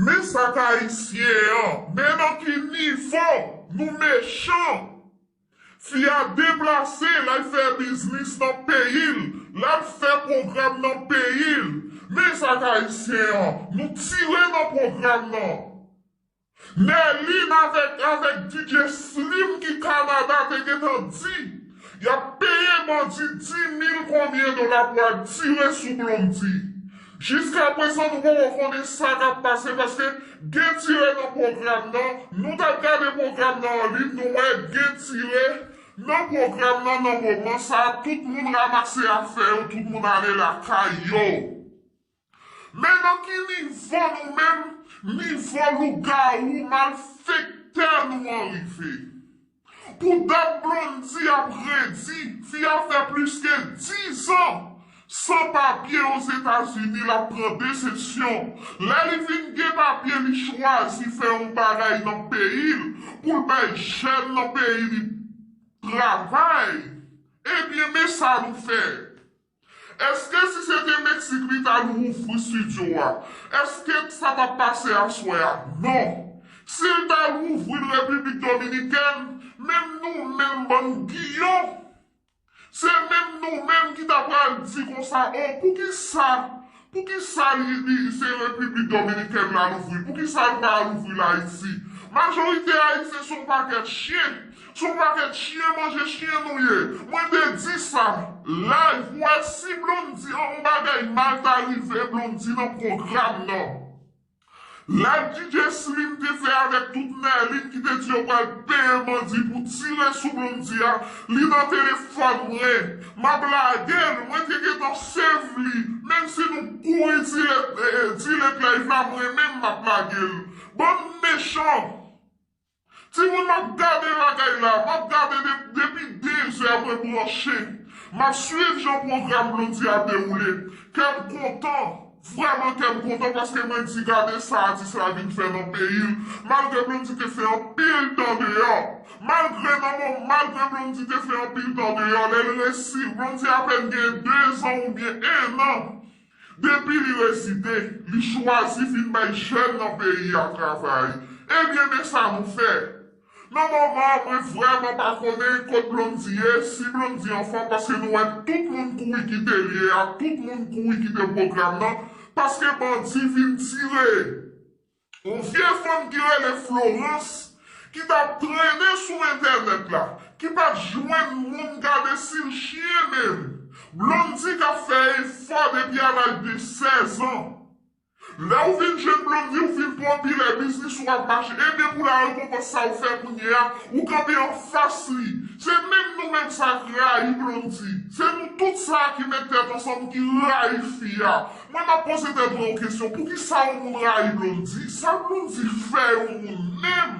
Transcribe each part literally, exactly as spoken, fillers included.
Men sa k ayisyen an, men nan ki nivo nou mechan. Fi a deplase, l al fè biznis nan peyi l, l al fè pwogram nan peyi l. Men sa k ayisyen an, nou tire nan pwogram nan. Nerline avèk, avèk D J Slim ki Kanada te gentan di y ap peye bandi dis mil konbyen dola pou al tire sou Blondy. Jiskaprezan, nou poko konnen sa k ap pase, paske gen tire nan pwogram nan. Nou t ap gade pwogram nan an liy, nou wè gen tire nan pwogram nan. Nan moman sa a, tout moun ranmase afè yo, tout moun ale lakay yo. Men nan ki nivo nou menm, nivo lougawou malfektè nou an rive? Pou dat Blondy ap redi, fi a fè plis ke dizan san papye Ozetazini, l ap pran desepsyon. Lè li vin gen papye, li chwazi fè yon bagay nan peyi l pou l bay jèn nan peyi li travay. Ebyen, men sa nou fè. Èske si se te Meksik li t al ouvri estidyo a, èske sa t ap pase aswè a? Non. Si l t al ouvri l Repiblik Dominikèn, menm nou menm bann giyon, se menm nou menm ki ta pral di konsa, o, poukisa, poukisa li, li, se Repiblik Dominikèn l al ouvri l? Poukisa l pa al ouvri l Ayiti? Majorite Ayisyen se yon pakèt chen. Se yon pakèt chen manje chen nou ye. Mwen te di sa live, ou wè, si Blondy, yon bagay mal ta rive Blondy nan pwogram nan. Live D J Slim te fè avèk tout Nerline ki te di yo pral peye bandi pou tire sou Blondy a, li nan telefòn mwen. M ap lage l, mwen te gentan save li. Menm si nou kouri delete, eh, eh, delete live la, mwen menm m ap lage l. Bann mechan. Timoun, m ap gade bagay la, m ap gade de-, depi de zè mwen branche. M ap swiv jan pwogram Blondy ap dewoule. Kè m kontan, vrèman kè m kontan, paske mwen di, gade sa atis la vin fè nan peyi l. Malgre Blondy te fè anpil tan deyò, malgre nan mo-, malgre Blondy te fè anpil tan deyò, lè l resi, Blondy apèn gen de zan oubyen en an. Depi li rezide, li chwazi vin bay jèn nan peyi a travay. Ebyen, men sa nou fè. Nan moman an, mwen vrèman pa konnen kot Blondy ye, si Blondy anfòm, paske nou wè tout moun kouri kite lye a, tout moun kouri kite pwogram nan, paske bandi vin tire. Yon vye fanm ki rele Florence, ki t ap trennen sou entènèt la, ki pa t jwenn moun gade si l chen menm. Blondy k ap fè efò depi a laj de sèz an. Lè w vin jwenn Blondy, w vin pran pilè biznis ou ap mache. Ebyen, pou la rekonpans sa w fè kounye a, ou kanpe anfas li. Se menm nou menm sa k rayi Blondy. Se nou tout sa ki met tèt ansanm ki rayi fi a. Mwen m ap poze tèt mwen yon kesyon, poukisa yon moun rayi Blondy? Sa Blondy fè yon moun menm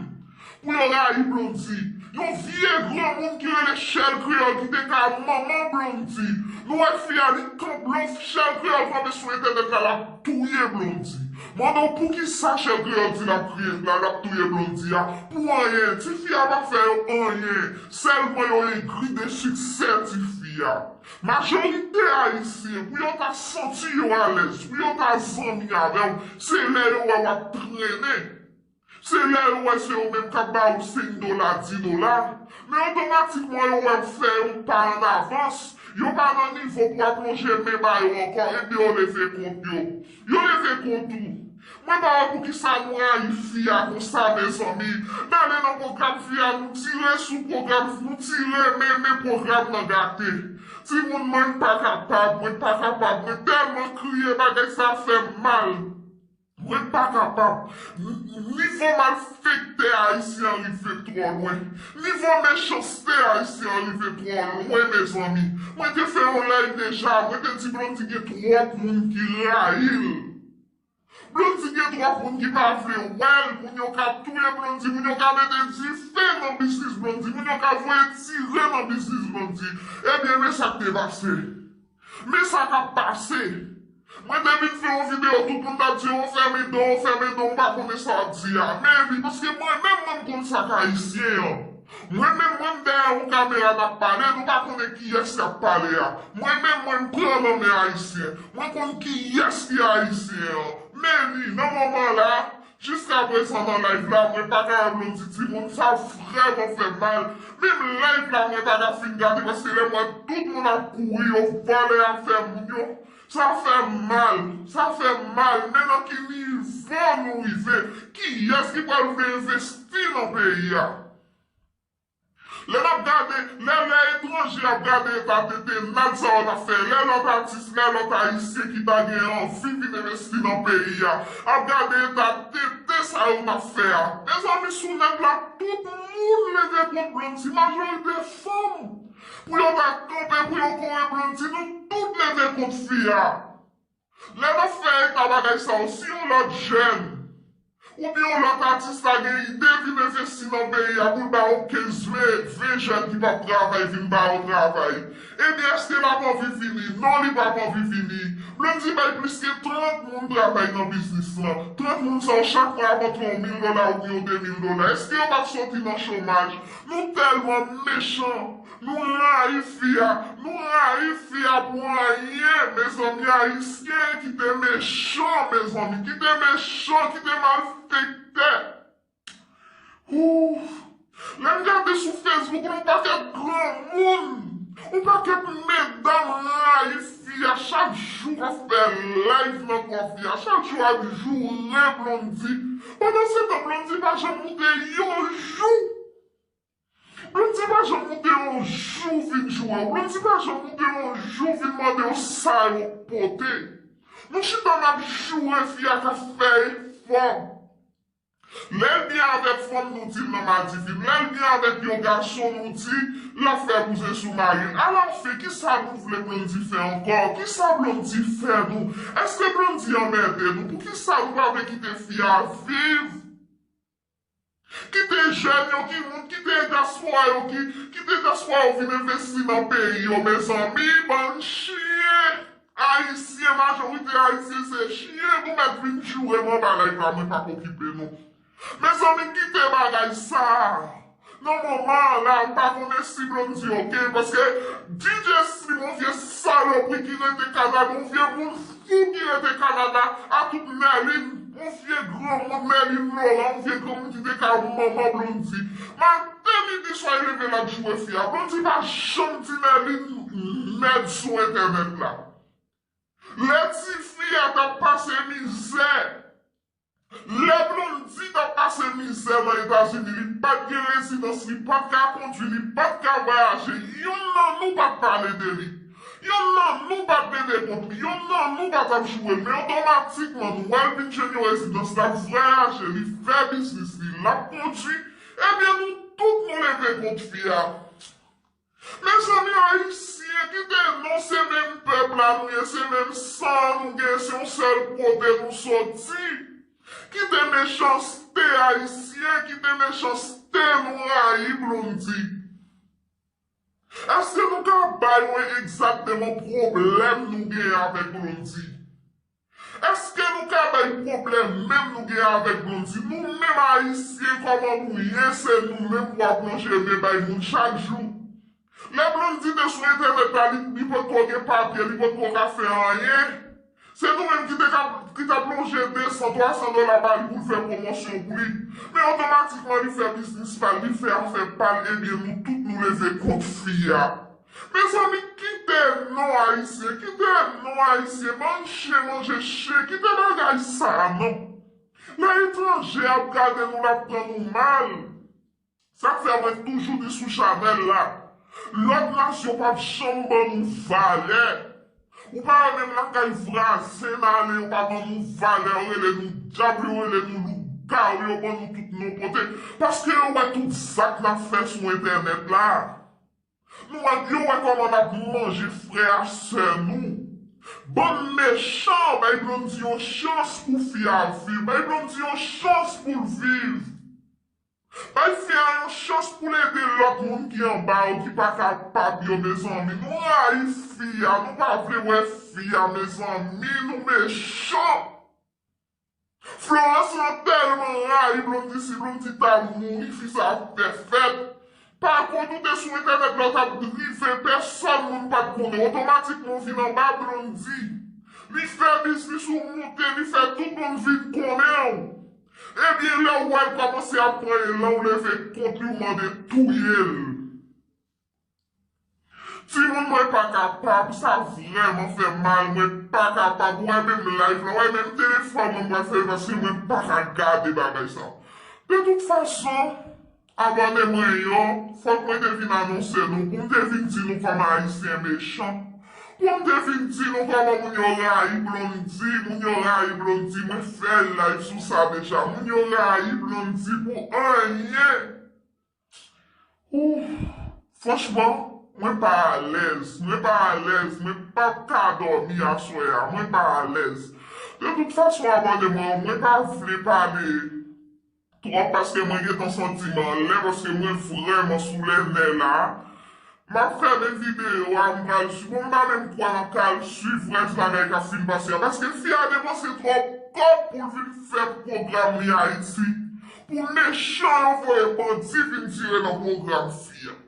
pou yo rayi Blondy? Yon vye granmoun ki rele Chèl Kreyòl ki te ka manman Blondy. Nou wè fi a, li kanpe, lè Chèl Kreyòl kanpe sou entènèt la, l ap touye Blondy. Mande w poukisa Chèl Kreyòl di l ap kriye, l ap touye Blondy a? Pou anyen, tifi a pa fè yo anyen. Sèlman yo egri de siksè tifi a. Majorite Ayisyen, pou yo ta santi yo alèz, pou yo ta zanmi avè w, se lè yo wè w ap trennen. Se lè yo wè se yo menm k ap ba ou senk dola, dis dola. Men otomatikman yo wè w fè yon pa an avans, yo pa nan nivo pou w ap lonje men ba yo ankò, epi yo leve kont yo. Yo leve kont ou. Mwen pa wè poukisa nou rayi fi a konsa, mezanmi. N ale nan pwogram fi a, nou tire sou pwogram, nou tire men, men pwogram nan gate. Timoun, mwen pa kapab, mwen pa kapab, mwen tèlman kriye, bagay sa fè m mal. Mwen pa kapab. N-, nivo malfektè ayisyen an rive twò lwen. Nivo mechanste ayisyen an rive twò lwen, mezanmi. Mwen te fè yon live deja, mwen te di Blondy gen twòp moun ki rayi l. Blondy gen twòp moun ki pa vle wè l, moun yo ka touye Blondy, moun yo ka mete dife nan biznis Blondy, moun yo ka voye tire nan biznis Blondy. Ebyen, men sa k te pase. Men sa k ap pase. Mwen te vin fè yon videyo, tout moun t ap di, "O, fèmen dan w, fèmen dan w, ou pa konnen sa w ap di a." Men epi, paske mwen menm, mwen m konn sa k ayisyen an. Mwen menm, mwen m dèyè yon kamera n ap pale, nou pa konnen kiyès k ap pale a. Mwen menm, mwen m pran nan men ayisyen. Mwen konn kiyès ki ayisyen an. Men li, nan moman la, Jiska prezan nan live la, mwen pa ka wè Blondy timoun, sa vrèman fè m mal. Menm live la, mwen pa ka fin gade paske lè m wè tout moun ap kouri, yo vòlè afè moun yo. Sa fè m mal, sa fè m mal. Men nan ki nivo nou rive? Kiyès ki pral vle envesti nan peyi a? Lè n ap gade, lè, lè etranje ap gade eta tete nad sa yo n ap fè, lè lòt atis, lè lòt ayisyen ki ta gen anvi vin envesti nan peyi a, ap gade eta tete sa yo n ap fè a. Mezanmi, sou nèt la, tout moun leve kont Blondy, majorite fanm. Pou yo ta kanpe, pou yo kore Blondy, nou tout leve kont fi a. Lè n ap fè eta bagay sa yo, si yon lòt jèn oubyen yon lòt atis ta gen ide vin envesti nan peyi a pou l ba w kenz mil, ven jèn ki p ap travay vin ba yo travay, ebyen èske l ap anvi vini? Non, li p ap anvi vini. Blondy bay plis ke trant moun travay nan biznis lan. Trant moun sa yo chak mwa ap antre yon mil dola oubyen yon de mil dola. Èske yo p ap soti nan chomaj? Nou tèlman mechan. Nou rayi fi a. Nou rayi fi a pou anyen, mezanmi. Ayisyen kite mechan, mezanmi. Kite mechan, kite malfektè. Ouf. Lè m gade sou Facebook, yon pakèt granmoun, yon pakèt medam rayi fi a. Chak jou ap fè live nan kò fi a. Chak jou ap joure Blondy. Pandan se tan, Blondy pa janm moute yon jou. Blondy pa janm moute yon jou vin joure w. Blondy pa janm moute yon jou vin mande w sa yo pote. Nou chita n ap joure fi a k ap fè efò. Lè l byen avèk fanm, nou di l nan madivin. Lè l byen avèk yon gason, nou di l ap fè bouzen sou mari l. Alafen, kisa nou vle Blondy fè ankò? Kisa Blondy fè nou? Èske Blondy anmède nou? Poukisa nou pa vle kite fi a viv? Kite jèn yo ki moun, kite dyaspora yo ki, kite dyaspora yo vin envesti nan peyi yo, mezanmi, bann chen. Ayisyen, majorite ayisyen se chen, nou mèt vin joure m anba live la, mwen p ap okipe nou. Mezanmi, kite bagay sa. Nan moman an la, m pa konnen si Blondy oke, paske D J Slim, yon vye salopri ki rete Kanada, yon vye moun fou ki rete Kanada, a tout Mèlin, yon vye granmoun, Mèlin Loran, yon vye granmoun ki te ka manman Blondy. Maten, midi, swa, li leve, l ap joure fi a. Blondy pa janm di Mèlin mèd sou entènèt la. Lè tifi a t ap pase mizè, lè Blondy t ap pase mizè nan Etazini, li pa t gen rezidans, li pa t ka kondui, li pa t ka vwayaje. Yonn nan nou pa t pale de li. Yonn nan nou pa t plede kont li. Yonn nan nou pa t ap joure l. Men otomatikman, nou wè l vin jwenn yon rezidans, l ap vwayaje, li fè biznis li, l ap kondui. Ebyen, nou tout nou leve kont fi a. Mezanmi, ayisyen, kite non, se menm pèp la nou ye, se menm san nou gen, se yon sèl kote nou soti. Kite mechanste, ayisyen, kite mechanste, nou rayi Blondy. Èske nou ka bay mwen egzakteman pwoblèm nou gen avèk Blondy? Èske nou ka bay pwoblèm menm nou gen avèk Blondy? Nou menm ayisyen, kòman nou ye, se nou menm pou ap lonje men bay moun chak jou. Lè Blondy te sou entènèt la, li, li potko gen papye, li potko ka fè anyen. Se nou menm ki te ka, ki t ap lonje de san, twa san dola ba li pou l fè pwomosyon pou li. Men otomatikman, li fè biznis pa l, li fè afè pa l, ebyen nou tout nou leve kont fi a. Mezanmi, kite non ayisyen, kite non ayisyen, bann chen manje chen, kite bagay sa non. Lè etranje ap gade nou, l ap pran nou mal. Sa k fè mwen toujou di sou chanèl la, lòt nasyon p ap janm ban nou valè. Ou pa wè menm lakay vwazen n ale, yo pa ban nou valè, yo rele nou dyab, yo rele nou lougawou, yo ban nou tout non pote. Paske yo wè tout zak n ap fè sou entènèt la. Nou wè, yo wè kòman n ap manje frè a sè nou. Bann mechan, bay Blondy yon chans pou fi a viv. Bay Blondy yon chans pou l viv. Bay fi a yon chans pou l ede lòt moun ki anba yo, ki pa kapab yo, mezanmi. Nou rayi fi a, nou pa vle wè fi a, mezanmi, nou mechan. Florence lan tèlman rayi Blondy, si Blondy ta mouri, fi sa ap fè fèt. Pa kont ou te sou entènèt la, w t ap drive, pèsòn moun pa t konnen. Otomatikman, w vin anba Blondy. Li fè biznis ou moute, li fè tout moun vin konnen w. Gen lè w wè l kòmanse ap pran elan, w leve kont li, w mande touye l. Timoun, mwen pa kapab, sa vrèman fè mal, mwen pa kapab. Ou wè menm live la, ou wè menm telefòn mwen m pral fè l paske mwen pa ka gade bagay sa. De tout fason, abòne mwen yo, fòk mwen te vin anonse nou, pou m te vin di nou kòman Ayisyen mechan. Pou m te vin di nou kòman moun yo rayi Blondy, moun yo rayi Blondy, mwen fè live sou sa deja. Moun yo rayi Blondy pou anyen. Ou, franchman, mwen pa alèz, mwen pa alèz, mwen p ap ka dòmi aswè a, mwen pa alèz. De tout fason, abòne mwen, mwen pa vle pale twòp paske mwen gentan santi m anlè, paske mwen vrèman sou lè nè la. M ap fèmen videyo a, m pral swiv. Bon, m pa menm kwè nan kal swiv rès bagay k ap fin pase a, paske fi a depanse twòp kòb pou l vin fè pwogram li Ayiti. Pou mechan yo voye bandi vin tire nan pwogram fi a.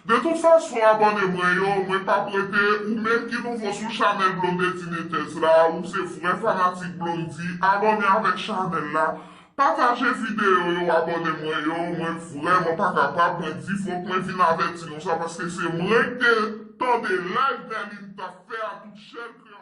De tout fason, abòne mwen yo, mwen p ap rete, ou menm ki nouvo sou chanèl Blondedy Netez la, ou se vrè fanatik Blondy, abòne avèk chanèl la, pataje videyo yo, abòne mwen yo, mwen vrèman pa kapab, mwen di fòk mwen vin avèti nou sa, paske se mwen ki te tande live Berline t ap fè a tout chèl.